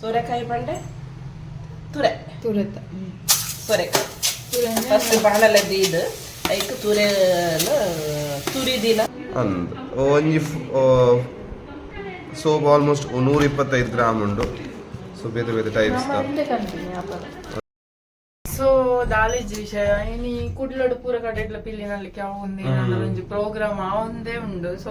ಸೋರೆಕಾಯಿ ಪಂಡೆ ತುರೆ. ತುರೆತ. ಸೋರೆಕಾಯಿ. ತುರೆ. ಫಸ್ಟ್ ಬಾಣಲೆ ದೀದ್ ಐಕ್ ತುರೆನ ತುರಿದಿನ. ಅಂದ್ ಒಂಜಿ ಸೋಪ್ ಆಲ್ಮೋಸ್ಟ್ 125 ಗ್ರಾಮ್ ಉಂಡು. ಸೊ ಬೇತೆ ಬೇತೆ ಟೈಪ್ಸ್. ಸೊ ದಾಲೇಜ್ ವಿಷಯ ಇನಿ ಕುಡ್ಲಡ್ ಪೂರ ಕಡೆಡ್ಲ ಪಿಲ್ಲಿನಲ್ಲಿಕ್ಕೆ ಅವು ಒಂಜಿ ಪ್ರೋಗ್ರಾಮ್ ಆವೊಂದೇ ಉಂಡು. ಸೊ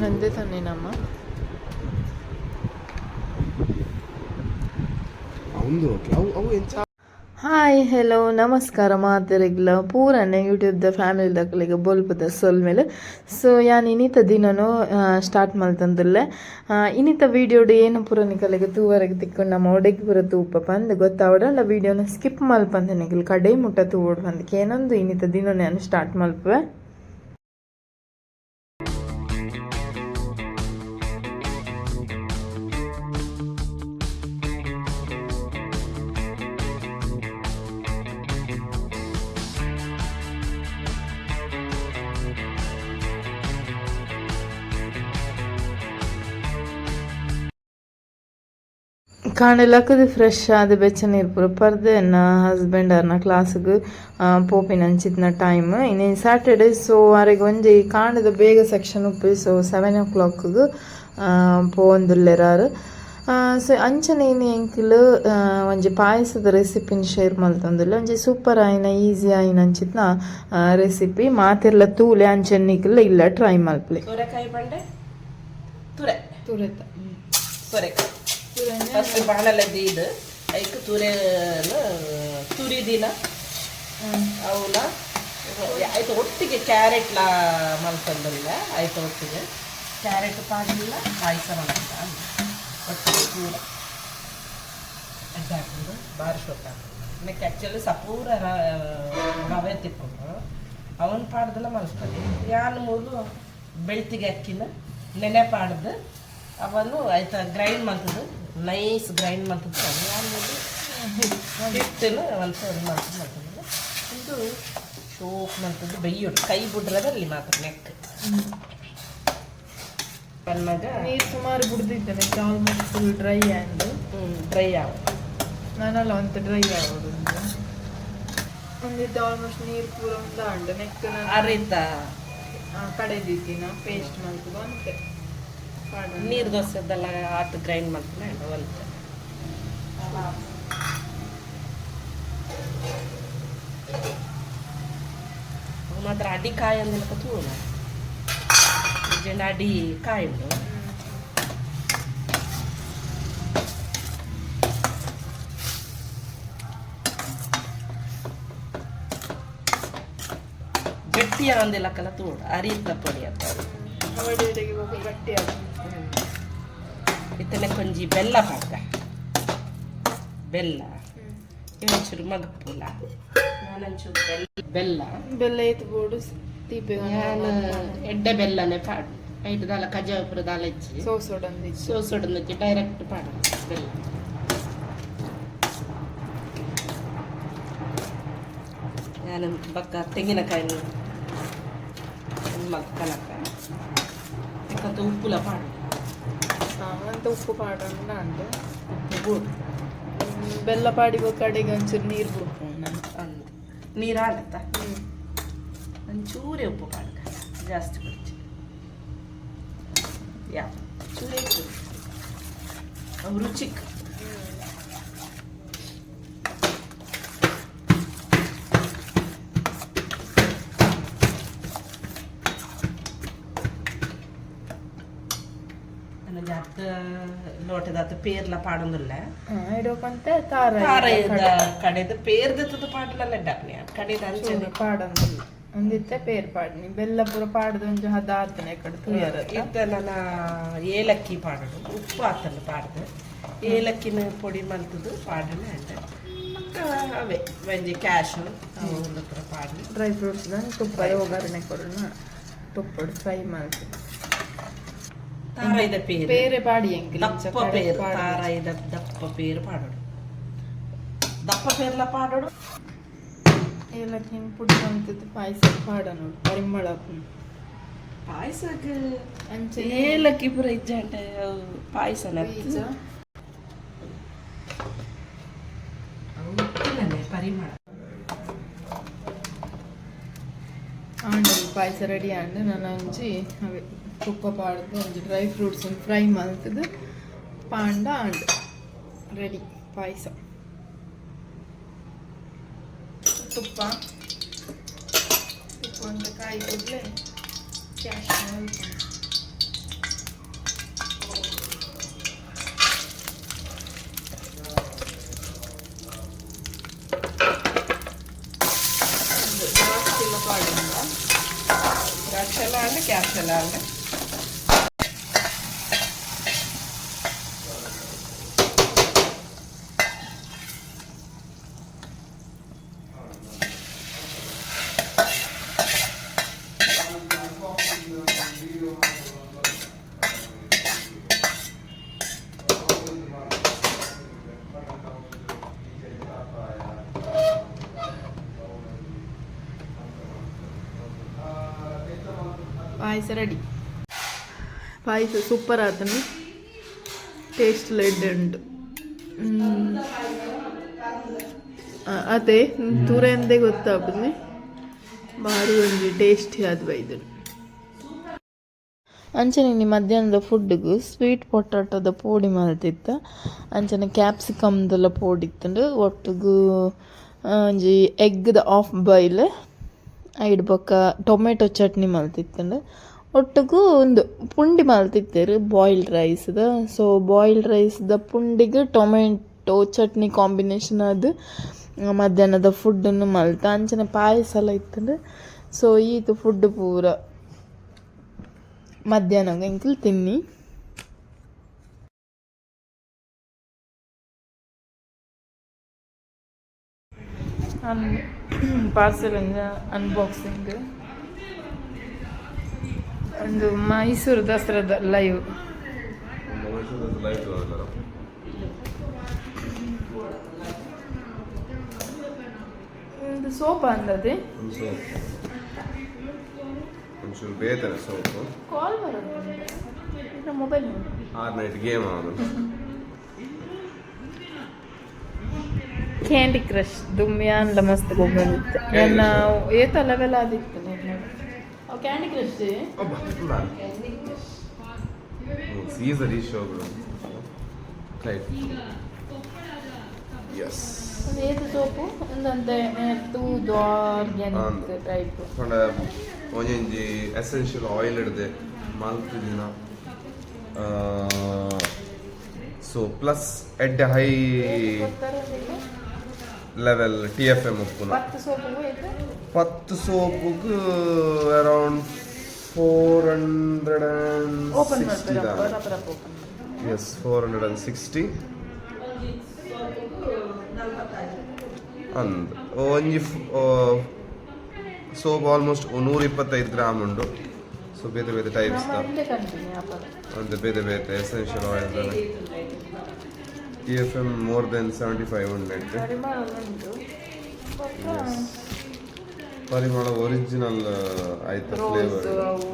ನಂದೇ ತನ್ನಿನಮ್ಮ. ಒಂದು ಓಕೆ, ಅವು ಅವು ಎಂಚ? ಹಾಯ್, ಹೆಲೋ, ನಮಸ್ಕಾರ ಮಾತೆರೆಗ್ಲ ಪೂರನೆ ಯೂಟ್ಯೂಬ್ದ ಫ್ಯಾಮಿಲಿ ದಕ್ಕಲಿಗೆ ಬೊಲ್ಪುದ ಸೊಲ್ಮೆಲು. ಸೊ ಯಾನ್ ಇನಿತ ದಿನನು ಸ್ಟಾರ್ಟ್ ಮಲ್ತಂದುಲ್ಲೆ. ಇನಿತ ವೀಡಿಯೋಡು ಏನು ಪೂರ ನಿಕಲೆಗ್ ತೂವರೆಗೆ ತಿಕ್ಕೊಂಡು, ನಮ್ಮ ಒಡೆಗ್ ಪೂರ ತೂಪ ಪಂದ್ ಗೊತ್ತಾವಡಲ್ಲ. ವೀಡಿಯೋನ ಸ್ಕಿಪ್ ಮಲ್ಪಂದೆ ನಿಕಲ್ ಕಡೆ ಮುಟ್ಟ ತೂವೊಡು ಪಂದ್ ಕೇನೊಂದು ಇನಿತ ದಿನನು ಯಾನ್ ಸ್ಟಾರ್ಟ್ ಮಲ್ಪುವೆ. ಕಾಂಡೆ ಲಕ್ಕುದು ಫ್ರೆಶ್ ಆದ್ ಬೆಚ್ಚ ನೀರು ಪೂರ ಪರ್ದ್ ಎನ್ನ ಹಸ್ಬೆಂಡ್ ಅರ್ನ ಕ್ಲಾಸ್ಗ್ ಪೋಪಿನ ಅಂಚಿತ್ತಿನ ಟೈಮ್. ಇನಿ ಸ್ಯಾಟರ್ಡೆ, ಸೊ ಅರೆಗ್ ಒಂಜಿ ಕಾಂಡೆದ ಬೇಗ ಸೆಕ್ಷನ್ ಉಪ್ಪು. ಸೊ 7 ಓ ಕ್ಲಾಕ್ಗ್ ಪೋವೊಂದುಲ್ಲೆರ್ ಆರ್. ಸೊ ಅಂಚನೆ ಇನಿ ಎಂಕುಲು ಒಂಜಿ ಪಾಯಸದ ರೆಸಿಪಿನ್ ಶೇರ್ ಮಲ್ತೊಂದುಲ್ಲೆ. ಒಂಜಿ ಸೂಪರ್ ಆಯಿನ, ಈಸಿ ಆಯಿನ ಅಂಚಿತ್ತಿನ ರೆಸಿಪಿ. ಮಾತೆರ್ಲ ತೂಲೆ, ಅಂಚನೆ ನಿಕುಲು ಇಲ್ಲ ಟ್ರೈ ಮಲ್ಪಲೆ. ಸೋರೆಕಾಯಿ ಪಂಡೆ ತುರೆ. ತುರೆತ. ಸೋರೆಕಾಯಿ ಫಸ್ಟ್ ಬಾಣಲೆ ದೀದ್ ಐಕ್ ತುರೆನ ತುರಿದಿನ ಅವನ್ನ ಆಯ್ತು ಒಟ್ಟಿಗೆ ಕ್ಯಾರೆಟ್ಲ ಮಲ್ತಂದಿಲ್ಲ. ಆಯ್ತು, ಒಟ್ಟಿಗೆ ಕ್ಯಾರೆಟ್ ಪಾಡಿಲ್ಲ, ಪಾಯಸ ಮಲ್ತದ ಒಟ್ಟಿಗೆ ಪೂರ ಅಡ್ಡ ಹಾಕೊಂಡು ಬಾರಿ ಶೋಕ. ನೆಕ್ ಆ್ಯಕ್ಚುಲಿ ಸಪೂರ ರವೆ ತಿಕ್ಕೊಂಡು ಅವನು ಪಾಡ್ದಲ್ಲ ಮಲ್ಪದೆ. ಯಾನ್ ಮೂಲು ಬೆಳ್ತಿಗೆ ಅಕ್ಕಿನ ನೆನೆ ಪಾಡ್ದು ಅವನು ಆಯ್ತಾ ಗ್ರೈಂಡ್ ಮಲ್ತದ್ದು, ನೈಸ್ ಗ್ರೈಂಡ್ ಮಲ್ತದ್ದು. ಯಾನ್ ಮೂಲು ಹಿಟ್ಟನ್ನು ಒಂದು ಮಲ್ತದ್ದು ಮಲ್ತದ್ದು ಇದು ಶೋಕ್ ಮಲ್ತದ್ದು. ಬೆಯ್ಯೋಡು ಕೈ ಬುಡ್ರದಲ್ಲಿ ಮಾತ್ರ ನೆಕ್ ಪನ್ನಾಗ. ನೀರು ಸುಮಾರು ಬಿಡ್ದಿದ್ದೇನೆ, ಆಲ್ಮೋಸ್ಟ್ ಫುಲ್ ಡ್ರೈ ಆಂಡ್ ಡ್ರೈ ಆವ. ನಾನಲ್ಲ ಒಂತ ಡ್ರೈ ಆಗೋದು ಒಂದಿತ್ತು. ಆಲ್ಮೋಸ್ಟ್ ನೀರು ಪೂರ ಒಂದು ಅಂಡ್ ನೆಕ್ ನಾನು ಅರಿತ. ಕಡೆದಿದ್ದೀನ ಪೇಸ್ಟ್ ಮಲ್ತದ್ದು ಅಂತೆ. ನೀರು ದೋಸೆದೆಲ್ಲ ಆತು ಗ್ರೈಂಡ್ ಮಾಡ್ತೀನಿ ಒಲ್ತೆ. ಅವು ಮಾತ್ರ ಅಡಿ ಕಾಯಿ ಅಂದಿಲ್ಲ ತೂಣ ಜನ ಅಡಿ ಕಾಯಿ ಉಂಡು. ಗಟ್ಟಿ ಅಂದಿಲ್ಲಕ್ಕಲ್ಲ ತೂಡು ಅರಿತ ಪೊಡಿ ಅಂತ. ಗಟ್ಟಿ ಆಗ. ಇತ್ತನೆ ಕೊಂಜಿ ಬೆಲ್ಲ ಪಾಕ, ಬೆಲ್ಲ ಒಂಚೂರು ಮಗಪುಲ, ನಾನೊಂಚೂರು ಬೆಲ್ಲ ಬೆಲ್ಲ. ಬೆಲ್ಲ ಏತ್ ಬೋಡು ತೀಪೆ? ನಾನು ಎಡ್ಡೆ ಬೆಲ್ಲನೆ ಪಾಡು. ಐಟ್ ದಾಲ ಕಜಾಪುರ ದಾಲ ಇಜ್ಜಿ. ಸೋಸೋಡಂದಿಜ್ಜಿ. ಸೋಸೊಡಂದಿಜ್ಜಿ, ಡೈರೆಕ್ಟ್ ಪಾಡು ಬೆಲ್ಲ. ನಾನು ಬಕ್ಕ ತೆಂಗಿನಕಾಯಿ ಮಕ್ಕಳಕ್ಕ ಯಾಕಂತ ಉಪ್ಪುಲ ಪಾಡು. ಅಂತ ಉಪ್ಪು ಪಾಡೋಣ ಅಂಡು. ಉಪ್ಪು ಬೋಡು. ಬೆಲ್ಲ ಪಾಡಿಗೋ ಕಡೆಗೆ ಒಂಚೂರು ನೀರು ಬಿಡ್ಪು ನಾನು. ಅಂದು ನೀರು ಆಡತ್ತ ಒಂಚೂರೇ ಉಪ್ಪು ಪಾಡ್ಕ, ಜಾಸ್ತಿ ಬಿಡ್ಚಿ ಯಾ ಚೂರೇ ಉಪ್ಪು, ಅವು ರುಚಿಕ್. ಒಂಜಿ ಅರ್ಧ ಲೋಟದ ಪೇರ್ಲ ಪಾಡೊಂದುಲ್ಲ. ಇಡೋಕಂತೆ ತಾರ. ತಾರ ಕಡೆದು ಪೇರ್ದತ್ತದ ಪಾಡಲ ಎಡ್ಡಾಪ್ನೆ ಕಡೆದ ಅಂಚನೆ. ಪಾಡೊಂದಿಲ್ಲ, ಒಂದಿತ್ತೆ ಪೇರ್ ಪಾಡ್ನಿ. ಬೆಲ್ಲ ಪೂರ ಪಾಡ್ದು ಒಂಜಿ ಹದ ಆತನೆ ಕಡೆ ತುಯರ. ಇತ್ತ ನನ್ನ ಏಲಕ್ಕಿ ಪಾಡೋದು. ಉಪ್ಪು ಆತಲ್ಲ ಪಾಡ್ದು ಏಲಕ್ಕಿನ ಪೊಡಿ ಮಲ್ತದ್ದು ಪಾಡನೆ ಅಂಡ. ಬೊಕ್ಕ ಅವೇ ಒಂಜಿ ಕ್ಯಾಶು ಅವು ಒಂದು ಪೂರ ಪಾಡ್ದು. ಡ್ರೈ ಫ್ರೂಟ್ಸ್ ತುಪ್ಪದ ಒಗ್ಗರಣೆ ಕೊರಣ, ತುಪ್ಪಡು ಫ್ರೈ ಮಲ್ತ್. ತಾರಾಯಿದ ಪೇರು. ಪೇರೆ ಪಾಡಿ ಎಂಕ್. ದಪ್ಪ ಪೇರು, ತಾರಾಯಿದ ದಪ್ಪ ಪೇರು ಪಾಡೋಡು, ದಪ್ಪ ಪೇರ್ಲ ಪಾಡೋಡು. ಏಲಕ್ಕಿನ ಪುಡಿ ಮಂತದ್ದು ಪಾಯಸ ಪಾಡ ನೋಡು, ಪರಿಮಳ ಆಪುಂಡು. ಪಾಯಸಕ್ಕೆ ಅಂಚೆ. ಏಲಕ್ಕಿ ಪೂರ ಇಜ್ಜಾಂಡ ಅವು ಪಾಯಸನ. ಬೀಜ. ಅವು ಇತ್ತಿಲ್ಲನೆ ಪರಿಮಳ. ಆಂಡ ಪಾಯಸ ರೆಡಿ ಆಂಡ್. ನಾನು ಒಂಜಿ ಅವೇ ತುಪ್ಪ ಪಾಡ್ದು, ಒಂಜಿ ಡ್ರೈ ಫ್ರೂಟ್ಸ್ ಫ್ರೈ ಮಲ್ತದು ಪಾಂಡ ಆಂಡ್ ರೆಡಿ ಪಾಯಸ. ತುಪ್ಪ, ತುಪ್ಪ ಅಂತ ಕಾಯಿ ಕೂಡಲೇ ಕ್ಯಾಶ್. ದ್ರಾಕ್ಷಿ ಎಲ್ಲ ಪಾಡಿಲ್ಲ. ದ್ರಾಕ್ಷಿ ಎಲ್ಲ ಆಂಡ್ ಕ್ಯಾಶ್ ಎಲ್ಲ ಆಂಡ್. ಪಾಯಸ ರೆಡಿ. ಪಾಯಸ ಸೂಪರ್ ಆತನು, ಟೇಸ್ಟ್ ಲೆಡ್ ಉಂಟು. ಅದೇ ತೂರೆಂದೇ ಗೊತ್ತಾಪುಂಡು, ಬಾರಿ ಒಂಜಿ ಟೇಸ್ಟಿ ಆದ್ ಬೈದು. ಅಂಚನೆ ಇನಿ ಮಧ್ಯಾಹ್ನದ ಫುಡ್ಗೂ ಸ್ವೀಟ್ ಪೊಟಾಟೋದ ಪೋಡಿ ಮಲ್ತಿತ್ತ. ಅಂಚನೆ ಕ್ಯಾಪ್ಸಿಕಮ್ದೆಲ್ಲ ಪೋಡಿ ಇತ್ತುಂಡು. ಒಟ್ಟುಗು ಒಂಜಿ ಎಗ್ದ ಆಫ್ ಬಾಯ್ಲ್, ಐಡ್ ಬೊಕ್ಕ ಟೊಮೆಟೊ ಚಟ್ನಿ ಮಲ್ತಿತ್ತುಂಡು. ಒಟ್ಟುಗು ಒಂದು ಪುಂಡಿ ಮಲ್ತಿತ್ತೆರ್ ಬಾಯ್ಲ್ಡ್ ರೈಸ್ದ. ಸೊ ಬಾಯ್ಲ್ಡ್ ರೈಸ್ದ ಪುಂಡಿಗ್ ಟೊಮೆಟೊ ಚಟ್ನಿ ಕಾಂಬಿನೇಷನ್ ಅದು ಮಧ್ಯಾಹ್ನದ ಫುಡ್ಡನ್ನು ಮಲ್ತ. ಅಂಚನೆ ಪಾಯಸ ಎಲ್ಲ ಇತ್ತುಂಡು. ಸೊ ಈತ್ ಫುಡ್ ಪೂರ ಮಧ್ಯಾಹ್ನ ಎಂಕುಲು ತಿನ್ನಿ. Parcel unboxing. ಒಂದು ಮೈಸೂರು ದಸರಾದ ಲೈವ್. ಲೈವ್. ಒಂದು ಸೋಪ್ ಅಂದದೆ. ಒಂದು ಸೋಪ್, ಒಂಚೂರು ಬೇತನೆ ಸೋಪು. ಕಾಲ್ ಬರೋದು ಮೊಬೈಲ್. ಆರು ನೈಟ್ ಗೇಮ್ ಅವನು. ಕ್ಯಾಂಡಿ ಕ್ರಶ್ ದುಮ್ಯಾನ್ಲ ಮಸ್ತ್ ಗೊಬ್ಬರ. Candy. ನಾವು ಏತ ಲೆವೆಲ್ ಆದಿತ್ತು. ಅವು ಕ್ಯಾಂಡಿ ಕ್ರಶ್. ಸೀಸರ್ ಈ ಶೋಗಳು. Right, yes. ಒಂದು ಏತ ಸೋಪು ಒಂದಂತೆ ತೂದು ಆರ್ಗ್ಯಾನಿಕ್ ಅಂದ್. ಟೈಪ್. ಪಂಡ ಒಂಜೊಂಜಿ ಎಸೆನ್ಷಿಯಲ್ ಆಯಿಲ್ ಹಿಡ್ದೆ ಮಲ್ತ್ ದಿನ. ಸೊ ಪ್ಲಸ್ ಎಡ್ಡೆ ಹೈ ಲೆವೆಲ್ ಟಿಎಫ್ಎಂ ಉಪ್ಪುನ. 10 ಸೋಪುಗು ಏತು? 10 ಸೋಪುಗು ಅರೌಂಡ್ 400 ಓಪನ್ ಸಿಕ್ಸ್ಟಿ. ಮಾಡ್ತಾರೆ ರಪ್ಪ ಓಪನ್. ಎಸ್, 460 ಅಂದ್. ಒಂಜಿ ಸೋಪ್ ಆಲ್ಮೋಸ್ಟ್ 125 ಗ್ರಾಮ್ ಉಂಡು. ಸೊ ಬೇತೆ ಬೇತೆ ಟೈಪ್ಸ್ ನಮ್ಮ ಇಂದೆ ಕಂಟಿನ್ಯೂ ವ್ಯಾಪಾರ. ಒಂದು ಬೇತೆ ಬೇತೆ essential oils, TFM more than 75 ಉಂಡು. ಪರಿಮಳ ಉಂಟು. ಪರಿಮಳ ಒರಿಜಿನಲ್ ಆಯ್ತ. ರೋಸ್. ಫ್ಲೇವರ್. ಅವು.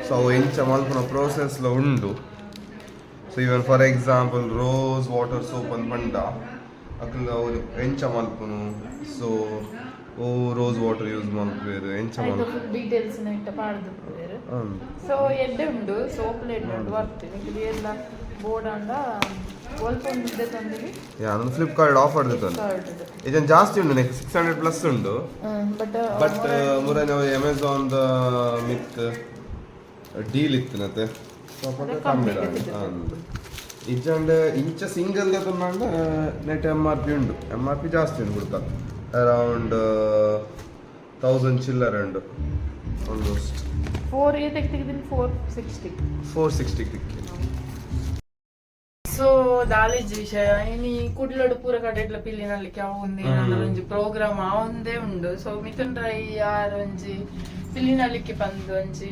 ಸೊ ಅವು ಎಂಚ ಮಲ್ಪುನ ಪ್ರೋಸೆಸ್ಲ ಉಂಡು. So even for example rose water soap ಅಂದ್ ಪಂಡ ಅಕುಲು ಅವ್ರು ಎಂಚ ಮಲ್ಪುನು, ಸೊ ಓ ರೋಸ್ ವಾಟರ್ ಯೂಸ್ ಮಲ್ಪುವೆರ್, ಎಂಚ ಆಯ್ತು. ಮಲ್ಪು ಡೀಟೇಲ್ಸ್ ನೆಟ್ಟ ಪಾಡ್ದು. ಸೊ ಎಡ್ಡೆ ಉಂಡು, ಸೋಪ್ ಎಡ್ಡೆ ಉಂಡು, ಬರ್ತೀನಿ ಇದು ಎಲ್ಲ ಬೋರ್ಡ್ ಅಂಡ ಒಲ್ಪ ಉಂಡು ತಂದಿವಿ. ಯಾ, ನನ್ನ ಫ್ಲಿಪ್ಕಾರ್ಟ್ ಆಫರ್ ಇರ್ತದೆ. ಇದನ್ನು ಜಾಸ್ತಿ ಉಂಡು, ನೆಕ್ಸ್ಟ್ 600 ಪ್ಲಸ್ ಉಂಡು. ಬಟ್ ಬಟ್ ಮುರನೆ ಅಮೆಝಾನ್ the ಮಿತ್ ಡೀಲ್ ಇತ್ತಿನತೆ, ಅದೇ ಕಮ್ಮಿ. ಕಮ್ಮಿ ಇತ್ತಿತ್ತು. ಇಜ್ಜಂಡ ಇಂಚ ಸಿಂಗಲ್ ತಗೊಂಡ ನೆಟ್ ಎಮ್ ಆರ್ ಪಿ ಉಂಡು, ಎಮ್ ಆರ್ ಪಿ ಜಾಸ್ತಿ ಉಂಡು ಕುಡ್ಕ, ಅರೌಂಡ್ 1000 ಚಿಲ್ಲರ್ ಉಂಡು ಆಲ್ಮೋಸ್ಟ್. ಫೋರ್ ಏತಕ್ಕೆ ತೆಗೆದಿನಿ? 460. 460. So ದಾಲೇಜ್ ವಿಷಯ ಇನಿ ಕುಡ್ಲಡು ಪೂರ ಕಡೆಡ್ಲ ಪಿಲ್ಲಿನಲ್ಲಿಕ್ಕೆ ಅವು ಒಂಜಿ ಪ್ರೋಗ್ರಾಮ್ ಆವೊಂದೇ ಉಂಡು. ಸೊ ಮಿಥುನ್ ರೈ ಯಾರ್ ಒಂಜಿ ಪಿಲ್ಲಿನಲ್ಲಿಕ್ಕೆ ಬಂದು ಒಂಜಿ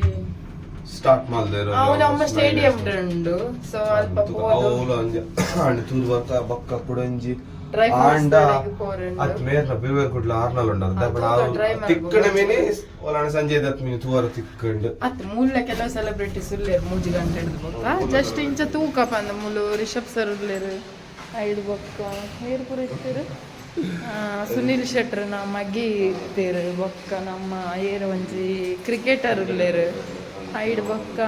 ಸ್ಟಾರ್ಟ್ ಮಲ್ದೇರು. ಅವು ನಮ್ಮ ಸ್ಟೇಡಿಯಂ ಉಂಡು, ಸೊ ಅಲ್ಪ ಪೋದು ಅವ್ಲು ಒಂಜಿ ಅಂಡ್ ತೂದು ಬಕ್ಕ ಬಕ್ಕ ಕೂಡ ಒಂಜಿ ಡ್ರೈ ಆಂಡ ಪೋರುಂಡು. ಅತ್ ಮೇರ್ನ ಬಿವೇರ್ ಕುಡ್ಲ ಆರ್ನಲ್ ಉಂಡು. ಆ, ತೂಕ try ಮಲ್ಪು. ತಿಕ್ಕಣ ಮೀನಿ ಒಲಾಣ ಸಂಜಯ್ ದತ್ ಮೀನಿ ತೂವರ ತಿಕ್ಕಂಡು. ಅತ್ ಮೂಲ ಕೆಲವು ಸೆಲೆಬ್ರಿಟೀಸ್ ಉಲ್ಲೇರು ಮೂಜಿ ಗಂಟೆ ಹಿಡ್ದು ಬೊಕ್ಕ ಜಸ್ಟ್ ಇಂಚ ತೂಕ ಪಂದ ಮೂಲು ರಿಷಬ್ ಸರ್ ಉಲ್ಲೇರು, ಐಡ್ ಬೊಕ್ಕ ಏರ್ ಪೂರ ಇತ್ತೆರು. ಸುನಿಲ್ ಶೆಟ್ರ್ ನಮ್ಮ ಮಗಿ ಇತ್ತೇರು, ಬೊಕ್ಕ ನಮ್ಮ ಏರ್ ಒಂಜಿ ಕ್ರಿಕೆಟರ್ ಉಲ್ಲೇರು, ಐಡ್ ಬೊಕ್ಕ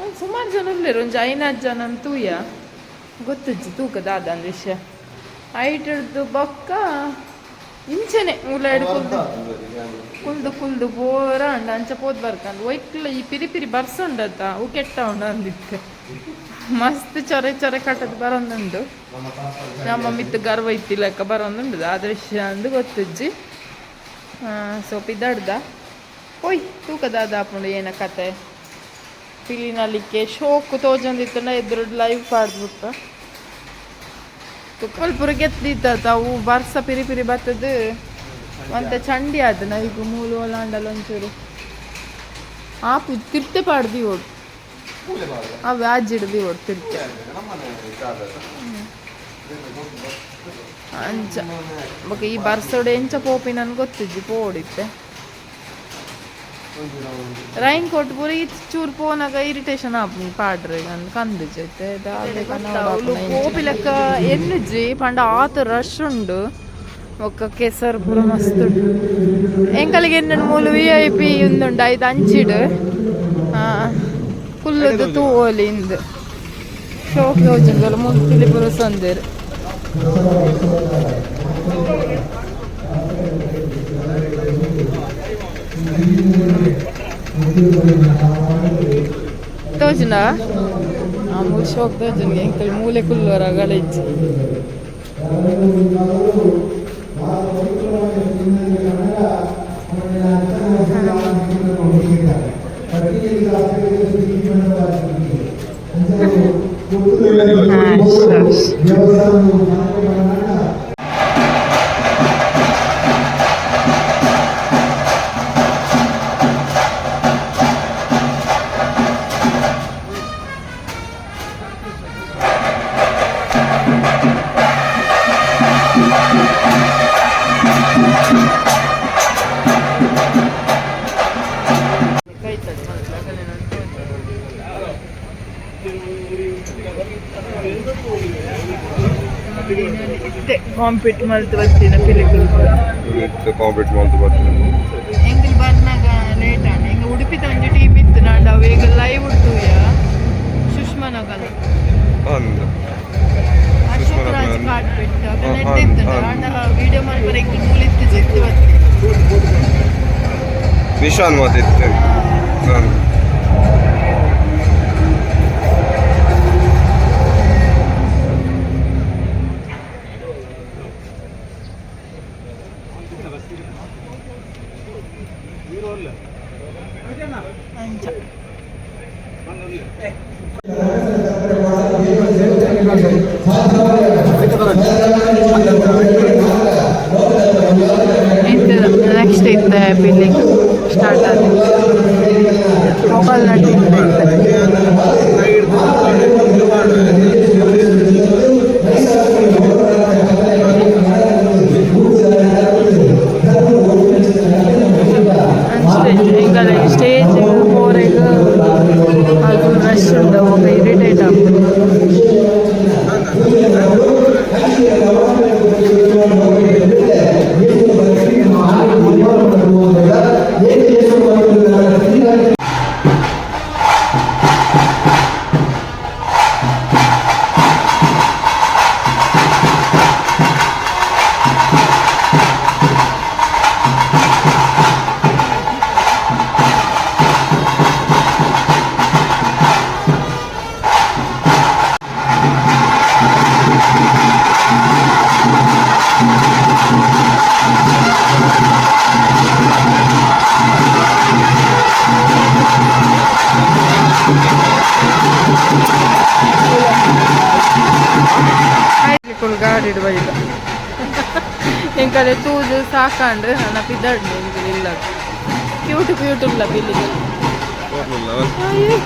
ಒಂದ್ ಸುಮಾರು ಜನ ಉಲ್ಲೇರು, ಒಂಜಿ ಐನಾರು ಜನ ತೂಯ ಗೊತ್ತುಜ್ಜಿ ತೂಕ ದಾದ ವಿಷಯ. ಐಟ್ ಹಿಡ್ದು ಬೊಕ್ಕ ಇಂಚನೆ ಮೂಲ ಹಿಡ್ಕೊಂಡು ಕುಲ್ದು ಕುಲ್ದು ಬೋರ ಅಂಡ ಅಂಚ ಪೋದ್ ಬರ್ಕಂದ್ ಒಯ್ಕ್ಲ. ಈ ಪಿರಿ ಪಿರಿ ಬರ್ಸುಂಡತ್ತ, ಅವು ಕೆಟ್ಟ ಉಂಡು ಅಂದಿತ್ತು. ಮಸ್ತ್ ಚೊರೆ ಚೊರೆ ಕಟ್ಟದ್ ಬರೊಂದುಂಡು. ನಮ್ಮ ಮಿತ್ತು ಗರ್ವ ಇತ್ತಿಲೆಕ್ಕ ಬರೊಂದುಂಡು ಆ ದೃಶ್ಯ ಅಂದು ಗೊತ್ತುಜ್ಜಿ. ಸೊ ಪಿದಾಡ್ದ ಓಯ್ ತೂಕ ದಾದ ಆಪುಂಡು ಏನ ಕತೆ. ಪಿಲಿನಲಿಕ್ಕೆ ಶೋಕು ತೋಜೊಂದಿತ್ತುಂಡ ಎದುರು ಲೈವ್ ಪಾಡ್ದ್ಬಿಟ್ಟು ತುಪ್ಪಲ್ ಗೆತ್ತಿತ್ತ. ಅವು ಬರ್ಸ ಪಿರಿ ಪಿರಿ ಬತ್ತದು ಒಂತೆ ಚಂಡಿ ಆದ ನೈಗು ಮೂಲು ಒಲಾಂಡಲ ಒಂಚೂರು ಆಪು ತಿರ್ತೆ ಪಾಡ್ದಿ ಓಡು ಆ ವ್ಯಾಜ್ ಹಿಡ್ದು ಓಡು ತಿರ್ತೆ ಅಂಚ. ಬೊಕ ಈ ಬರ್ಸೋಡು ಎಂಚ ಪೋಪಿ ನನ್ಗೆ ಗೊತ್ತಿಜ್ಜಿ ಪೋಡಿತ್ತೆ. ರೈನ್ ಕೋಟ್ ಪೂರ ಚೂರು ಪೋನಾಗ ಇರಿಟೇಷನ್ ಆಪುಂಡು ಪಾಡ್ರೆ ಕಂದು ಜೊತೆ ಪೋಪಿ ಲೆಕ್ಕ ಎನ್ನುಜ್ಜಿ ಪಂಡ ಆತ ರಶ್ ಉಂಡು. ಬೊಕ್ಕ ಕೆಸರು ಪೂರ ಮಸ್ತ್ ಉಂಡು. ಎಂಕಲಿಗೆ ಎನ್ನನ್ ಮೂಲು ವಿಐಪಿ ಉಂದುಂಡು ಐದು ಅಂಚಿಡು ಕುಲ್ಲುದು ತೂವೊಲಿ ಇಂದು ಶೋಕ್ ಯೋಜನೆ ಮೂಲು ಪಿಲಿ ಪೂರ ಸಂದೇರು. ತೋಜುಂಡ ಆ ಮೂಲು ಶೋಕ್ ತೋಜುಂಡು. ಎಂಕಲ್ ಮೂಲೆ ಕುಲ್ಲುವರ ಗಲೇಜ್. ಕಾಂಪಿಟ್ ಮಲ್ತ್ ಬತ್ತಿನ ಪಿಲಿಕುಲು. ಕಾಂಪಿಟ್ ಮಲ್ತ್ ಬತ್ತಿನ. ಎಂಕಲ್ ಬರ್ನಾಗ ಲೇಟ್ ಆಂಡ್. ಎಂಗ ಉಡುಪಿ ಒಂಜಿ ಟೀಮ್ ಇತ್ತು ನಾಂಡ ಅವು ಈಗ ಲೈವ್ ಉಡ್ತುಯ ಸುಷ್ಮಾ ನಗಲ್. ಅಂದ್ ಅಶೋಕ್ ರಾಜ್ ಕಾಟ್ಪೆಟ್ ಅಕಲ್ ಇತ್ತು. ಆಂಡ ವಿಡಿಯೋ ಮಲ್ಪರೆ ಎಂಕಲ್ ಮೂಲಿತ್ತು ಜೆತ್ತು ಬತ್ತಿ. ನಿಶಾನ್ ಮಾತಿತ್ತು. ಅಂಚ. ನೆಕ್ಸ್ಟ್ ಇತ್ತೆ ಬಿಲ್ಲಿಂಗ್ ಸ್ಟಾರ್ಟ್ ಆದ ಮೊಬೈಲ್ ನಟ್ಟಿ. ಎಂಕಲೆ ಸ್ಟೇಜ್ ಪೋರೆಗ್ ಅಲ್ಪ ರಶ್ ಉಂಡು, ఒక ಇರಿಟೇಟ್ ಆಪುಂಡು. ಗಾಡಿಡ್ ಬೈದ ಎಂಕಲೆ ತೂದು ಸಾಕಂಡು ನನ್ನ ಪಿದಡ್ಡು ಎಂಕುಲು ಇಲ್ಲ ಕ್ಯೂಟ್ ಕ್ಯೂಟ್ ಉಲ್ಲ ಪಿಲಿಗೆ. ಅಯ್ಯೋ.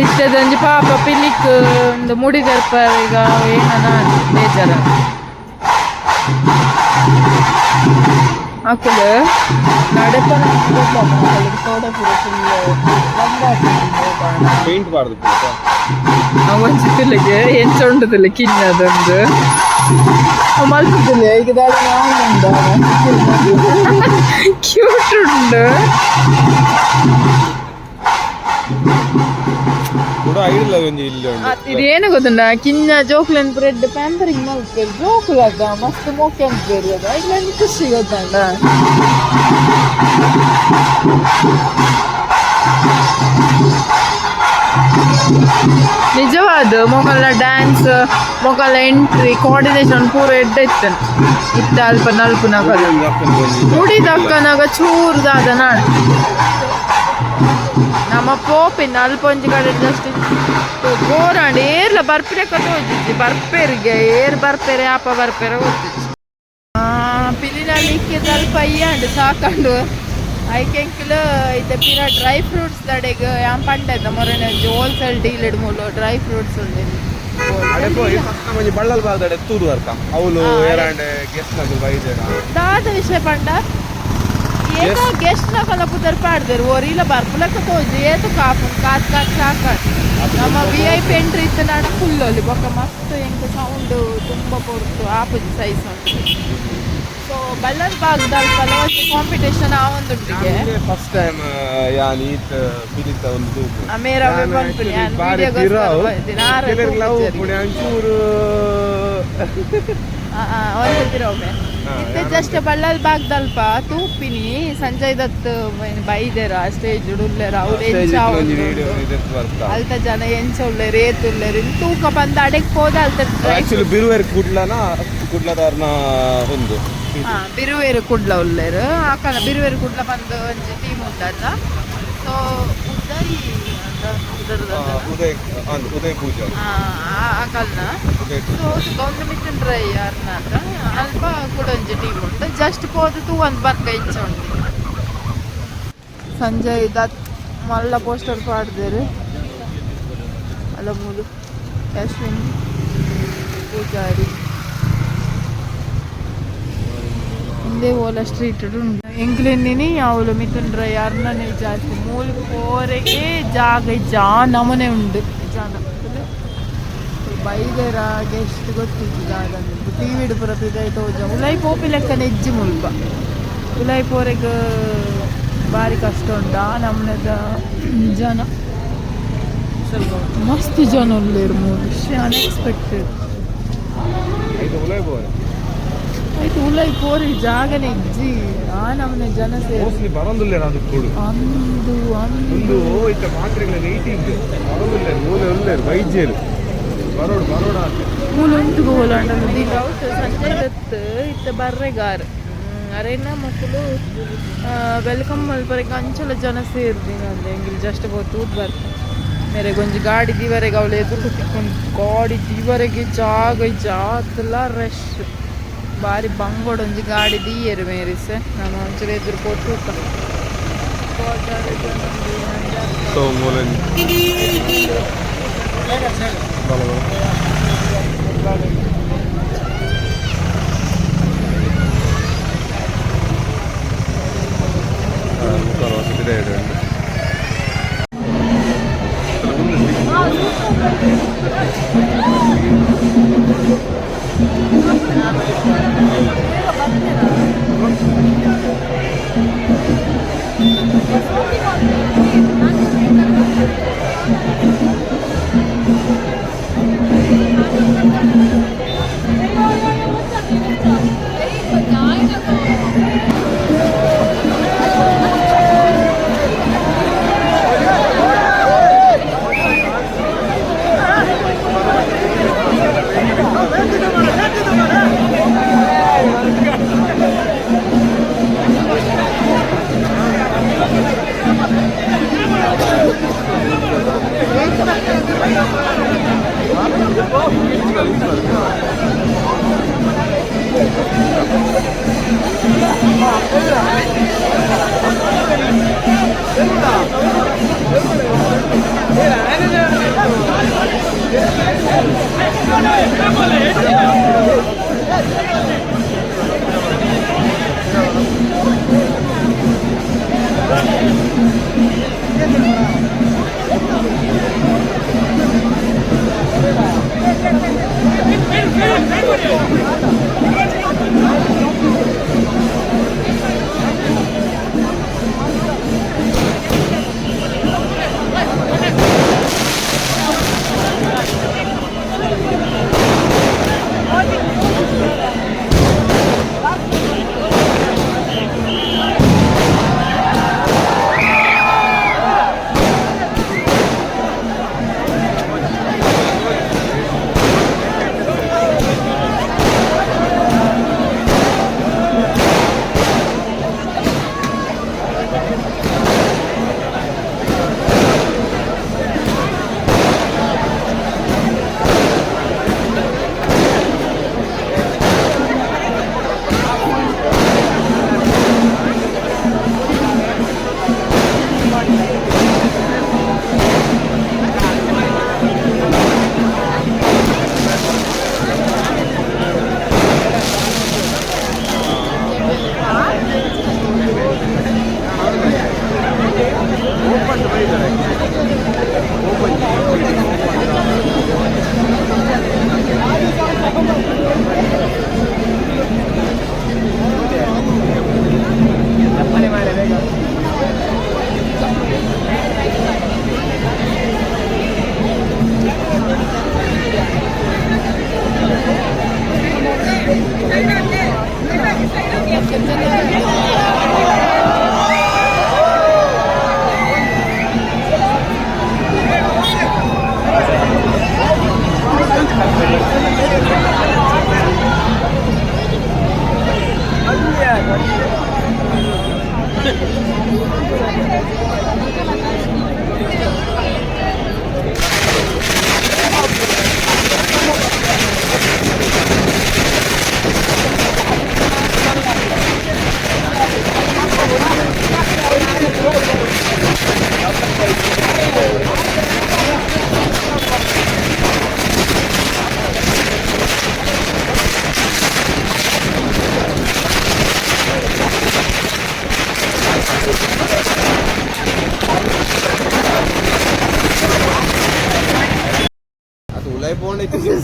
ಇತ್ತದೊಂಜಿ ಪಾಪ ಪಿಲಿಕ್ ಒಂದು ಮುಡಿ ದರ್ಪ ಈಗ ಏನನ ಬೇಜಾರ ಅಕುಲು ನಡೆಪನ ಪೇಂಟ್ ಬಾರ್ದು. ಒಂಜಿ ಪಿಲಿಗೆ ಎಂಚ ಉಂಡುದಿಲ್ಲ ಕಿನ್ನದೊಂದು ಮಲ್ಪುದಿಲ್ಲ ಈಗ ಕ್ಯೂಟ್ ಉಂಡು. ಕೂಡ ಐಡಿಲ್ಲ ಒಂಜಿ ಇಲ್ಲಿ ಉಂಡು. ಇದು ಏನು ಗೊತ್ತುಂಡ ಕಿನ್ನ ಜೋಕ್ಲೆನ್ ಬ್ರೆಡ್ ಪ್ಯಾಂಪರಿಂಗ್ ಮಲ್ಪೆರ್ ಜೋಕುಲಾಗ ಮಸ್ತ್ ಮೋಕೆ ಅನ್ಪೇರು ಅದ ಇಲ್ಲ ಖುಷಿ ಗೊತ್ತಂಡ. ನಿಜವಾದ ಮೊಕಲ್ನ ಡ್ಯಾನ್ಸ್ ಮೊಕಲ್ನ ಎಂಟ್ರಿ ಕೋಆರ್ಡಿನೇಷನ್ ಪೂರ ಎಡ್ಡೆ ಇತ್ತು ಇತ್ತ ಅಲ್ಪ ನಲ್ಪುನಕಲ್ಲ ಮುಡಿದಕ್ಕನಾಗ ಚೂರ್ದಾದ ನಾಡು ನಮ್ಮ ಪೋಪಿನ ಅಲ್ಪ ಒಂಜಿ ಕಡೆ ಜಸ್ಟ್ ಬೋರಾಂಡ್ ಏರ್ಲ ಬರ್ಪಿಲೆಕ್ಕ ತೋಜಿಜ್ಜಿ ಬರ್ಪೆರಿಗೆ ಏರ್ ಬರ್ಪೆರೆ ಆಪ ಬರ್ಪೆರೆ ಗೊತ್ತಿಜ್ಜಿ. ಪಿಲಿನಲ್ಲಿ ಅಲ್ಪ ಅಯ್ಯಾಂಡು ಸಾಕಂಡು ಐಕೆಂಕಿಲ್ ಇತ್ತೆ ಪಿರ ಡ್ರೈ ಫ್ರೂಟ್ಸ್ ದಡೆಗ್ ಯಾನ್ ಪಂಡೆದ ಮೊರನೆ ಒಂಜಿ ಹೋಲ್ಸೇಲ್ ಡೀಲ್ ಇಡ್ ಮೂಲು ಡ್ರೈ ಫ್ರೂಟ್ಸ್ ಉಂಡು. ಅಡೆ ಪೋಯಿ ಫಸ್ಟ್ ಒಂಜಿ ಬಳ್ಳಲ್ ಬಾರ್ದಡೆ ತೂದು ಬರ್ಕ ಅವಳು ಏರಾಂಡೆ ಗೆಸ್ಟ್ ನಗು ಬೈದೇನ. ದಾದ ವಿಷಯ ಪಂಡ ಏತ ಗೆಸ್ಟ್ ನಕಲ ಪುದರ್ ಪಾಡ್ದೆರ್ ಒರಿಲ ಬರ್ಪುಲಕ್ಕ ತೋಜಿ ಏತು ಕಾಪು ಕಾತ್ ಕಾತ್ ಸಾಕಾಡ್ ನಮ್ಮ ವಿ ಐ ಪಿ ಎಂಟ್ರಿ ಇತ್ತು ನಾಡ ಫುಲ್ ಅಲ್ಲಿ ಬೊಕ್ಕ ಮಸ್ತ್ ಎಂಕ್ ಸೌಂಡ್ ತುಂಬ ಪೊರ್ತು ಆಪುಜಿ ಸೈಜ್ ಉಂಟು. ಸೊ ಬಳ್ಳಲ್ ಬಾಗ್ದ ಅಲ್ಪಲ ಒಂಜಿ ಕಾಂಪಿಟೇಷನ್ ಆವೊಂದುಂಟಿಗೆ. ಫಸ್ಟ್ ಟೈಮ್ ಯಾನ್ ಈತ್ ಪಿಲಿತ ಒಂದು ತೂಪು. ಮೇರ ಅವೇ ಪನ್ಪುನಿ ಯಾನ್ ಬಾರಿ ವಿಡಿಯೋಗೋಸ್ಕರ ಪಿರಾವು ಬೈದಿನಿ. ಆರೆ ಕೆಲವ್ರಿಗೆ ಲವ್ ತೂಪುಜೆರ್. ಪುಣೆ ಒಂಚೂರು. ಒಂದು ಪಿರೊಮ್ಮೆ ಇತ್ತೆ ಜಸ್ಟ್ ಬಳ್ಳಲ್ ಬಾಗ್ದಲ್ಪ ತೂಪಿನಿ ಸಂಜಯ್ ದತ್ ಬೈದೆರ ಸ್ಟೇಜ್ ಉಲ್ಲೆರ ಅವ್ರು ಎಂಚ ಒಂಜಿ ವಿಡಿಯೋ ಇದೆತ್ ಬರ್ತಾ. ಅಲ್ತ ಜನ ಎಂಚ ಉಲ್ಲೆರ್ ಏತ್ ಉಲ್ಲೆರ್ ಇನ್ ತೂಕ ಬಂದ ಅಡೆಗ್ ಪೋದ ಅಲ್ತ ಆಕ್ಚುಲಿ ಬಿರುವೆರ್ ಕುಡ್ಲನ ಕುಡ್ಲದಾರ್ನ ಒಂದು ಹಾ ಬಿರುವೇರು ಕುಡ್ಲ ಉಲ್ಲೆರ್ ಆಕನ ಬಿರುವೇರು ಕುಡ್ಲ ಬಂದು ಒಂಜಿ ಟೀಮ್ ಉಂಡಲ್ಲ. ಸೊ ಉದಯ್ ಅಂತ ಉದರ್ದ ಉದಯ್ ಉದಯ್ ಪೂಜಾ. ಆಕಲ್ನ ಉದಯ್. ಸೊ ಒಂದು ಮಿತ್ತನ್ ಡ್ರೈ ಯಾರ್ನ ಅಂತ ಅಲ್ಪ ಕೂಡ ಒಂಜಿ ಟೀಮ್ ಉಂಟು ಜಸ್ಟ್ ಪೋದು ತೂ ಒಂದು ಬರ್ಕ ಇಂಚ ಉಂಟು. ಸಂಜಯ್ ದತ್ ಮಲ್ಲ ಪೋಸ್ಟರ್ ಪಾಡ್ದೇರು ಅಲ್ಲ ಮೂಲು ಅಶ್ವಿನ್ ಪೂಜಾರಿ ಹಿಂದೆ ಓಲ ಸ್ಟ್ರೀಟ್ ಉಂಟು ಎಂಕ್ಲೆನ್ನಿನಿ ಅವಳು ಮಿಥುನ್ ರೈ ಅರ್ನನೆ ಜಾಸ್ತಿ ಮೂಲು ಪೋರೆಗೆ ಜಾಗ ಜಾ ನಮನೆ ಉಂಡು ಜನ ಬೈದೆರ ಗೆಸ್ಟ್ ಗೊತ್ತಿತ್ತು ಜಾಗ ಟಿ ವಿಡ್ ಪೂರ ಪಿದೈ ತೋಜ ಉಲೈ ಪೋಪಿ ಲೆಕ್ಕ ನೆಜ್ಜಿ ಮುಲ್ಪ ಉಲೈ ಪೋರೆಗ್ ಬಾರಿ ಕಷ್ಟ ಉಂಟು. ಆ ನಮನೆದ ಜನ ಮಸ್ತ್ ಜನ ಉಲ್ಲೇರು ಮೂಲು ಅನ್ಎಕ್ಸ್ಪೆಕ್ಟೆಡ್. ಐದು ಉಲೈ ಬೋರೆ. ಆಯ್ತು ಉಲೈ ಪೋರಿ ಜಾಗನೆ ಇಜ್ಜಿ ಆ ನಮನೆ ಜನ ಸೇರಿ. ಮೋಸ್ಟ್ಲಿ ಬರೋದಿಲ್ಲ ಅದು ಕೊಡು. ಅಂದು ಅಂದು. ಒಂದು ಇತ್ತ ಮಾತ್ರೆಗಳ ವೇಟಿಂಗ್ ಬರೋದಿಲ್ಲ ಮೂಲೆ ಉಲ್ಲೇರು ವೈದ್ಯರು ಬರೋಡು ಬರೋಡ ಅಂತ. ಮೂಲು ಉಂಟು ಗೋಲಾಂಡ ಸಂಜಯ್ ದತ್ ಇತ್ತ ಬರ್ರೆಗಾರ್ ಅರೇನ ಮಕ್ಕಳು welcome ಮಲ್ಪರೆಗ್ ಅಂಚಲ ಜನ ಸೇರ್ದಿನ ಅಂದೆ ಎಂಗಿಲ್ ಜಸ್ಟ್ ತೂದ್ ಬರ್ತ ಮೇರೆಗೆ ಒಂಜಿ ಗಾಡಿ ದಿವರೆಗೆ ಅವಳು ಎದುರು ತಿಕ್ಕೊಂಡು ಗಾಡಿ ದಿವರೆಗೆ ಜಾಗ ಜಾತಲ ರಶ್ ಬಾರಿ ಬಂಗೋಡೊಂಜಿ ಗಾಡಿ ದೀಯೆರ್ ಮೇರಿಸ್ ನಮ್ಮ ಒಂಚೂರು ಎದುರು ಪೋತು. ಸೊ ಮೂಲೆ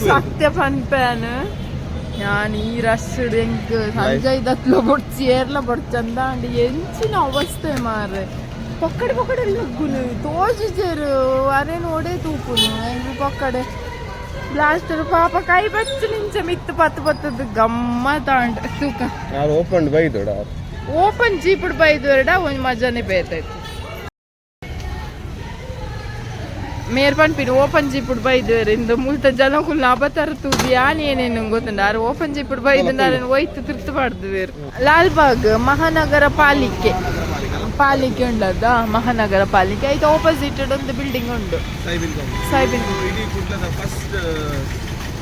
ಸತ್ಯ ಪನ್ಪೇನು ഞാൻ ಈ ರಶ್ ಎಂಕ್ ಸಂಜಯ್ ದತ್ಲ ಬೊಡ್ಚಿ ಏರ್ಲ ಬೊಡ್ಚಂದ ಅಂಡ್ ಎಂಚಿನ ಅವಸ್ಥೆ ಮಾರ್ರೆ. ಪೊಕ್ಕಡೆ ಪೊಕ್ಕಡೆ ಲಗ್ಗುನು ತೋಜಿಜೆರು ಅರೆ ನೋಡೇ ತೂಪುನು ಎಂಕ್ ಪೊಕ್ಕಡೆ ಬ್ಲಾಸ್ಟರ್ ಪಾಪ ಕೈ ಬಚ್ಚು ನಿಂಚ ಮಿತ್ತು ಪತ್ತು ಪತ್ತದ್ದು ಗಮ್ಮತ್ತಾಂಡ್ ತೂಕ. ಯಾರು ಓಪನ್ ಬೈದೋಡ. ಓಪನ್ ಜೀಪುಡ್ ಬೈದುವರೆಡ ಒಂಜಿ ಮಜಾನೆ ಬೇತಾಯ್ತು. ಮೇರ್ ಪನ್ಪಿನ ಓಪನ್ ಜೀಪುಡ್ ಬೈದುವೆರ್ ಇಂದು ಮುಲ್ತ ಜನಕುಲ್ನ ಅಬತಾರ ತೂದು ಯಾನ್ ಏನೇನು ಗೊತ್ತುಂಡು. ಆರ್ ಓಪನ್ ಜೀಪುಡ್ ಬೈದು ಅರೆನ್ ಒಯ್ತು ತಿರ್ತು ಪಾಡ್ದುವೆರ್. ಲಾಲ್ಬಾಗ್ ಮಹಾನಗರ ಪಾಲಿಕೆ ಪಾಲಿಕೆ ಉಂಡದ ಮಹಾನಗರ ಪಾಲಿಕೆ ಐತ ಆಪೋಸಿಟ್ ಒಂದು ಬಿಲ್ಡಿಂಗ್ ಉಂಡು ಸಾಯ್ಬಿನ್ ಇಡೀ ಕುಡ್ಲದ ಫಸ್ಟ್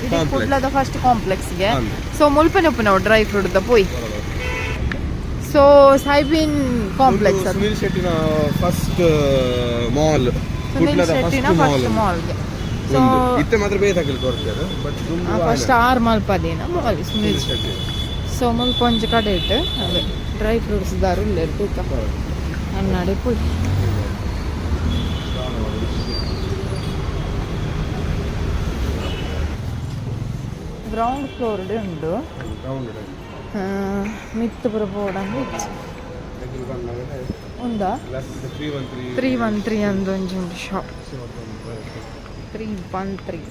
ಇಡೀ ಕುಡ್ಲದ ಫಸ್ಟ್ ಕಾಂಪ್ಲೆಕ್ಸ್ಗೆ. ಸೊ ಮುಲ್ಪನೆ ಉಪ್ಪುನವು ಡ್ರೈ ಫ್ರೂಟ್ ದ ಪೋಯ್. ಸೊ ಸಾಯ್ಬಿನ್ ಕಾಂಪ್ಲೆಕ್ಸ್ ಅದು ಸುನಿಲ್ ಶೆಟ್ಟಿನ ಫಸ್ಟ್ ಮಾಲ್. ಸುನಿಲ್ ಶೆಟ್ಟಿನ ಫಸ್ಟ್ ಮಾಲ್ಗೆ. ಸೊ ಇತ್ತೆ ಮಾತ್ರ ಬೇತಾಕಲ್ ಕೊರ್ಪೆರ್ but first R ಮಲ್ಪದಿನ mall Sunil Shetty. So ಮುಲ್ಪ ಒಂಜಿ ಕಡೆ ಇಟ್ಟು ಅದೇ ಡ್ರೈ ಫ್ರೂಟ್ಸ್ ದಾರು ಉಲ್ಲೆರ್ ತೂಕ ಅನ್ನಾಡೆ ಪೋಯ್. ಗ್ರೌಂಡ್ ಫ್ಲೋರ್ ಉಂಡು ಮಿತ್ತು ಪೂರ ಪೋಡಂದು ಉಂದಾ 313 ಅಂದ್ ಒಂಜಿ ಉಂಡು ಶಾಪ್ 313.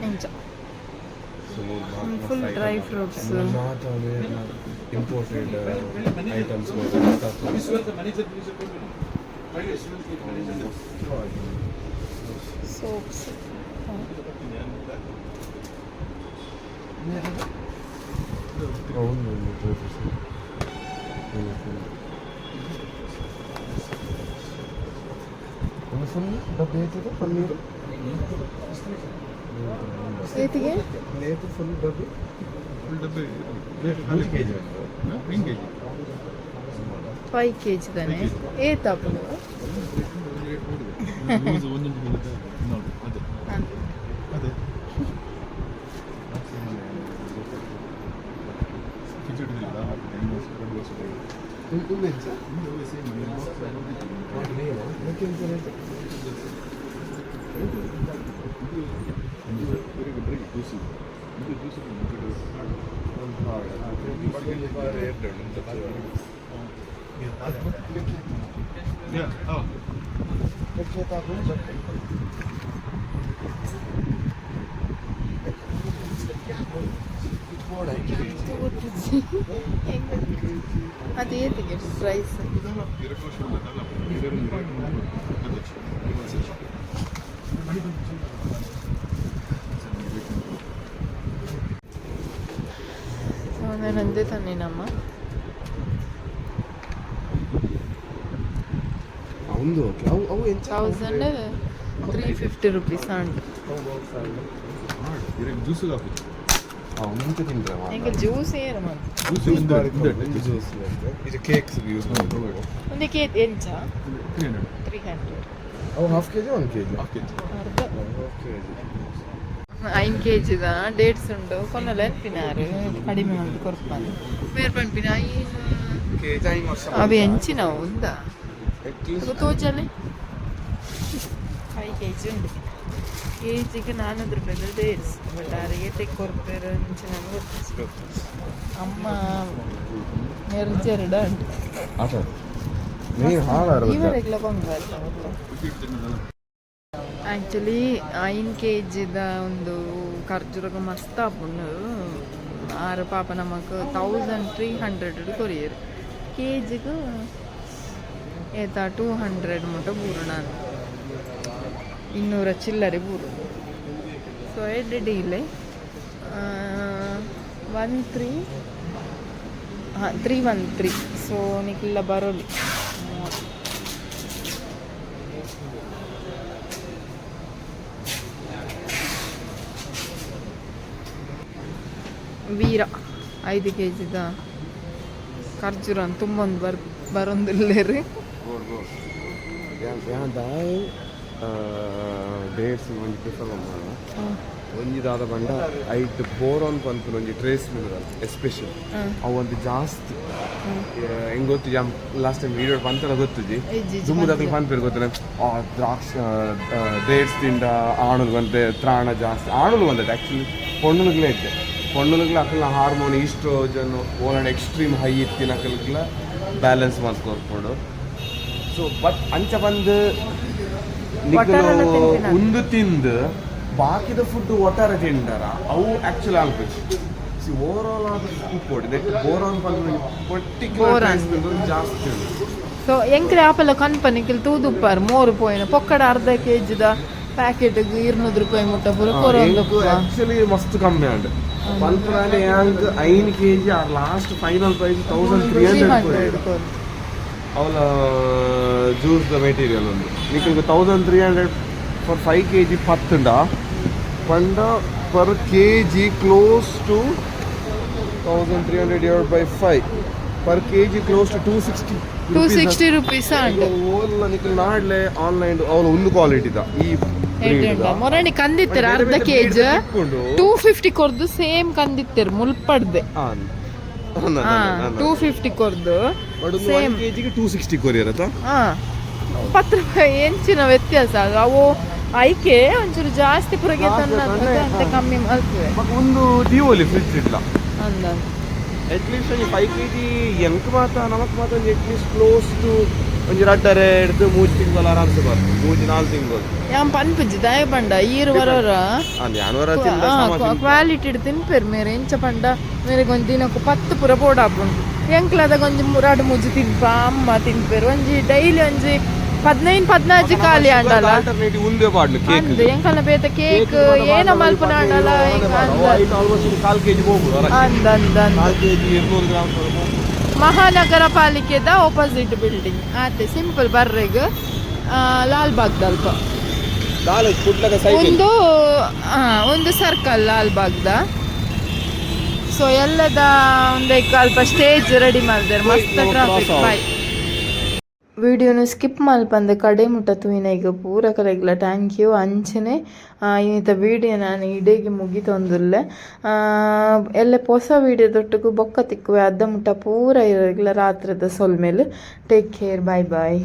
ಇಂಚ full dry fruits. Imported items soaps. ಒಂದು ಫುಲ್ ಡಬ್ಬಿ ಐತದ ಪನ್ನೀರು. ಏತಿಗೆ? ನೇತು ಫುಲ್ ಡಬ್ಬಿ. ಫುಲ್ ಡಬ್ಬಿ. ಮೂರು ಕೆಜಿ ಉಂಟು. ಕೆಜಿ. 5 ಕೆಜಿ ತಾನೆ? ಏತಾಪುಂಡು? ಲೂಸ್ ಒಂದೊಂದು ಮೇಲೆ ನೋಡಿ, ಅದೇ ಅದೇ ಫಿಕ್ಸ್ ಇಟ್ಟಿದ್ದಿಲ್ಲ, 2 ವರ್ಷ 2 ವರ್ಷ. ಒಂದು ಎಂಚ? ಸೇಮ್. ಇದಕ್ಕೆ ಎಂಚ ರೇಟ್? ಜ್ಯೂಸ್ ಇದು, ಜ್ಯೂಸ್. ಒಂದು ಹಾರ್ಡ್ ರೇಟ್ ಉಂಟು. ಅದು ಏತಿಗೆ ಪ್ರೈಸ್? 2 ವರ್ಷ. ಸೊ ನಾನು ಅಂದೆ ತಾನೆ ನಮ್ಮ ಒಂದು ಓಕೆ, ಅವು ಅವು ಎಂಚ? 1350 ರುಪೀಸ್ ಉಂಟು. ಜ್ಯೂಸ್ ಹಾಕುದು. ಮುಂಚೆ ತಿಂದ್ರೆ ಎಂಗೆ ಜ್ಯೂಸ್ ಏನು ಮಾತ್ರ. ಜ್ಯೂಸ್. ಜ್ಯೂಸ್ ಇದು ಕೇಕ್ಸ್ ಯೂಸ್ ಮಾಡ್ಬೋದು. ಒಂದಕ್ಕೆ ಎಂಚ? 300. 300. ಅವು half KG, 1 KG? Half KG. ಅರ್ಧ. Half KG. 5 ಕೆಜಿದ ಡೇಟ್ಸ್ ಉಂಟು ಕೊನ್ನಲ ಎನ್ಪಿನಾರು ಕಡಿಮೆ ಮಾಡಿ ಕೊರ್ಪಾನು ಬೇರೆ ಪನ್ಪಿನ 5. ಕೆಜಿ 5 ವರ್ಷ. ಅವು ಎಂಚಿನವು ಉಂದ? ಅಟ್ಲೀಸ್ಟ್ ತೋಜಲೆ 5 ಕೆಜಿ ಉಂಟು. ಕೆಜಿಗೆ 400 ರೂಪಾಯಿದ ಡೇಟ್ಸ್. ಬಟ್ ಆರಿಗೆ ತೆಕ್ಕೊರ್ಪೇರು ಅಂಚಿನ ಗೊತ್ತು. ಅಮ್ಮ ನೆರ್ಜೆರಡ ಉಂಟು. ಆಟ ನೀರು ಹಾಳಾರ. ಈವರೆಗೆಲ್ಲ ಬಂಗಾರ. ಆ್ಯಕ್ಚುಲಿ 5 ಕೆ ಜಿದ ಒಂದು ಖರ್ಜೂರಗ ಮಸ್ತ್ ಆಪುಂಡು. ಆರು ಪಾಪ ನಮಕ್ 1300 ಕೊರಿಯರ್. ಕೆ ಜಿಗೆ ಏತ 200 ಮುಟ್ಟ ಬೂರು, ನಾನು 200 ಚಿಲ್ಲರೆ ಬೂರು. ಸೊ ಎಡ್ ಡೀಲೆ 13, ಹಾಂ, 313. ಸೊ ನಿಕ್ಲೆಲ ಬರೋಲಿ. 30. ವೀರ 5 ಕೆ ಜಿದ ಖರ್ಜೂರ ತುಂಬೊಂದು ಬರೊಂದಿಲ್ಲೇರಿ. ಗೋಡ್ ಗೋಡ್ ದಾಯಿ ಡೇಟ್ಸ್ ಒಂಜಿ ಪ್ರಿಫರ್ ಮಲ್ಪುನ ಒಂಜಿ ದಾದ ಪಂಡ ಐಟ್ ಬೋರಾನ್ ಪನ್ಪುನ ಒಂಜಿ trace mineral especially. ಅವು ಒಂದು ಜಾಸ್ತಿ ಹೆಂಗ್ ಗೊತ್ತು, last time video ಪಂತರ ಗೊತ್ತುಜಿ? ಇಜ್ಜಿ, ಇಜ್ಜಿ. ದುಮ್ಮುದಕ್ಲು ಪನ್ಪೇರು ಗೊತ್ತಿಲ್ಲ, ಆ ದ್ರಾಕ್ಷ ಡೇಟ್ಸ್ ತಿಂಡ ಆಣುಲು ಬಂತೆ ತ್ರಾಣ ಜಾಸ್ತಿ ಆಣುಲು ಬಂದದ್ದು. ಆ್ಯಕ್ಚುಲಿ ಪೊಣ್ಣುನುಗ್ಲೇ ಇದ್ದೆ, ಪೊಣ್ಣುನುಗ್ಲ ಅಕಲ್ನ ಹಾರ್ಮೋನ್ ಈಸ್ಟ್ರೋಜನ್ ಓನಡ್ ಎಕ್ಸ್ಟ್ರೀಮ್ ಹೈ ಇತ್ತಿನ ಅಕಲ್ಗ್ಲ ಬ್ಯಾಲೆನ್ಸ್ ಮಲ್ಕೊರ್ಪುಂಡು. ಸೊ ಬಟ್ ಅಂಚ ಬಂದು ಒಟ್ಟಾರೆ ನಿಕುಲು ತಿನ್ಪಿನ. ಉಂದು ತಿಂದು ಬಾಕಿದ ಫುಡ್ ಒಟ್ಟಾರೆ ತಿಂಡಾರ ಅವು ಆ್ಯಕ್ಚುಲಿ ಆಲ್ಪುಜಿ. C over all ಆದ ಉಪ್ಪೋಡಿ ನೆಟ್ ಬೋರಾನ್ ಪನ್ಪಿನ ಪರ್ಟಿಕ್ಯುಲರ್ ಬೋರಾನ್. ಜಾಸ್ತಿ ಉಂಟು. ಸೊ ಎಂಕ್ಲೆ ಆಪೆಲ್ಲ ಕನ್ಪನಿಕ್ಲ್ ತೂದುಪ್ಪಾರ್ ಮೋರು ಪೋಯಿನ ಪೊಕ್ಕಡ ಅರ್ಧ ಕೆ ಜಿದ ಪ್ಯಾಕೆಟ್ 200 ರೂಪಾಯಿ ಮುಟ್ಟ ಪೂರ ಕೊರೊಂದುಪ್ಪ. ಆಕ್ಚುಲಿ ಮಸ್ತ್ ಕಮ್ಮಿ ಆಂಡ್ ಪನ್ಪುನಾಂಡ ಯಾಂಗ್ 5 K G or last final price 1300. ಅವಲ juice the material ಒಂದು ನಿಕ್ಕ್ 1300 ಫಾರ್ 5 ಕೆಜಿ ಪತ್ತುಂಡ ಪಂಡ per KG close to 1300 divide by 5, per KG close to 260. 260 rupees and. ಓಲ್ಲ ನಿಕ್ಲ್ ನಾಡ್ಲೆ online ಅವಲ ಒಂದು ಕ್ವಾಲಿಟಿದ ಈ breed the. ಮೊರಣಿ ಕಂದಿತ್ತೆರ್ ಬೇರೆ ಅರ್ಧ ಬೇರೆ ಕೆ breed G the ತಿಕ್ಕೊಂಡು. 250 ಕೊರ್ದು ಸೇಮ್ ಕಂದಿತ್ತೆರ್ ಮುಲ್ಪಡ್ದೆ. ಆ, ಅನ್ನ, ಅನ್ನ, ಅನ್ನ. 250 ಕೊರ್ದು. ಬಟ್ ಒಂದು ಸೇಮ್. 1 ಕೆಜಿಗೆ 260 ಕೊರಿಯರ್ ಆತ. ಹಾ, 10 ರೂಪಾಯಿ ಎಂಚಿನ ವ್ಯತ್ಯಾಸ ಅದು. ಅವು ಐಕೆ ಒಂಚೂರು ಜಾಸ್ತಿ ಪುರಗೆ ಜಾಸ್ತಿ ತನ್ನ ತಂದ್ರೆ, ಅಂತ ಹಾ. ಕಮ್ಮಿ ಮಲ್ಪುವೆ. ಬಟ್ ಒಂದು ದೀವೊಲಿ ಫ್ರಿಜ್ ಇಡ್ಲ. ಅಂದ. ಅಟ್ಲೀಸ್ಟ್ ಒಂಜಿ 5 ಕೆಜಿ ಎಂಕ್ ಮಾತ ನಮಕ್ ಮಾತ ಒಂಜಿ at least close to ಒಂಜಿ ರಡ್ಡರೆ ಹಿಡ್ದು 3 ತಿಂಗಳು ಆರಾಮ್ಸೆ ಬರ್ತದೆ, 3 4 ತಿಂಗಳು. ಯಾನ್ ಪನ್ಪುಜಿ ದಾಯ ಪಂಡ ಈರು ಬರೋರ. ಯಾನವರ ತಿಂದ ಸಮ ತಿಂತ. ಕ್ವಾಲಿಟಿ ತಿನ್ಪೇರು ಮೇರೆ. ಎಂಚ ಪಂಡ ಮೇರೆಗೆ ಒಂಜಿ ದಿನಕ್ಕೂ 10 ಪೂರ ಬೋಡಾಪುಂಡು. ಎಂಕ್ಲದಾಗ ಒಂಜಿ ರಡ್ಡ್ ಮೂಜಿ ತಿನ್ಪ, ಅಮ್ಮ ತಿನ್ಪೇರು. ಒಂಜಿ ಡೈಲಿ ಒಂಜಿ 15 16 ಖಾಲಿ ಆಂಡಲ. ಆಲ್ಟರ್ನೇಟಿವ್ ಉಂದೇ ಪಾಡ್ಲು ಕೇಕ್. ಅಂದ್, ಎಂಕಲ್ನ ಬೇತೆ ಕೇಕ್ ಏನ ಮಲ್ಪುನ ಆಂಡಲ. ಆಲ್ಮೋಸ್ಟ್ ಕಾಲ್ ಕೆಜಿ ಹೋಗುದು. ಅಂದ್ ಅಂದ್ ಅಂದ್. ಕಾಲ್ ಕೆಜಿ, 200 ಗ್ರಾಮ್ ಹೋಗುದು. ಮಹಾನಗರ ಪಾಲಿಕೆದ ಆಪೋಸಿಟ್ ಬಿಲ್ಡಿಂಗ್ ಆತೆ. ಸಿಂಪಲ್ ಬರ್ರೆಗ್ ಲಾಲ್ಬಾಗ್ ದಲ್ಪ. ದಾಲ ಕುಡ್ಲದ ಸೈಡ್. ಒಂದು ಸರ್ಕಲ್ ಲಾಲ್ಬಾಗ್ದ. ಸೊ ಎಲ್ಲದ ಒಂದು ಅಲ್ಪ ಸ್ಟೇಜ್ ರೆಡಿ ಮಾಡಿದಾರೆ. ಮಸ್ತ್ ಟ್ರಾಫಿಕ್. ಬಾಯ್. ವಿಡಿಯೋನು ಸ್ಕಿಪ್ ಮಲ್ಪಂದೆ ಕಡೆ ಮುಟ್ಟ ತೂಯಿನೈಗ್ ಪೂರ ಕಲೆಗ್ಲ thank you. ಅಂಚನೆ ಇನ್ನಿತ ವಿಡಿಯೋ ನಾನು ಇಡೀ ಮುಗಿತೊಂದುಲ್ಲೆ. ಎಲ್ಲೆ ಪೊಸ ವಿಡಿಯೋ ದೊಟ್ಟುಗು ಬೊಕ್ಕ ತಿಕ್ಕುವೆ. ಅದ್ದ ಮುಟ್ಟ ಪೂರ ಇರೆಗ್ಲ ರಾತ್ರಿದ ಸೊಲ್ಮೆಲು. Take care, bye bye.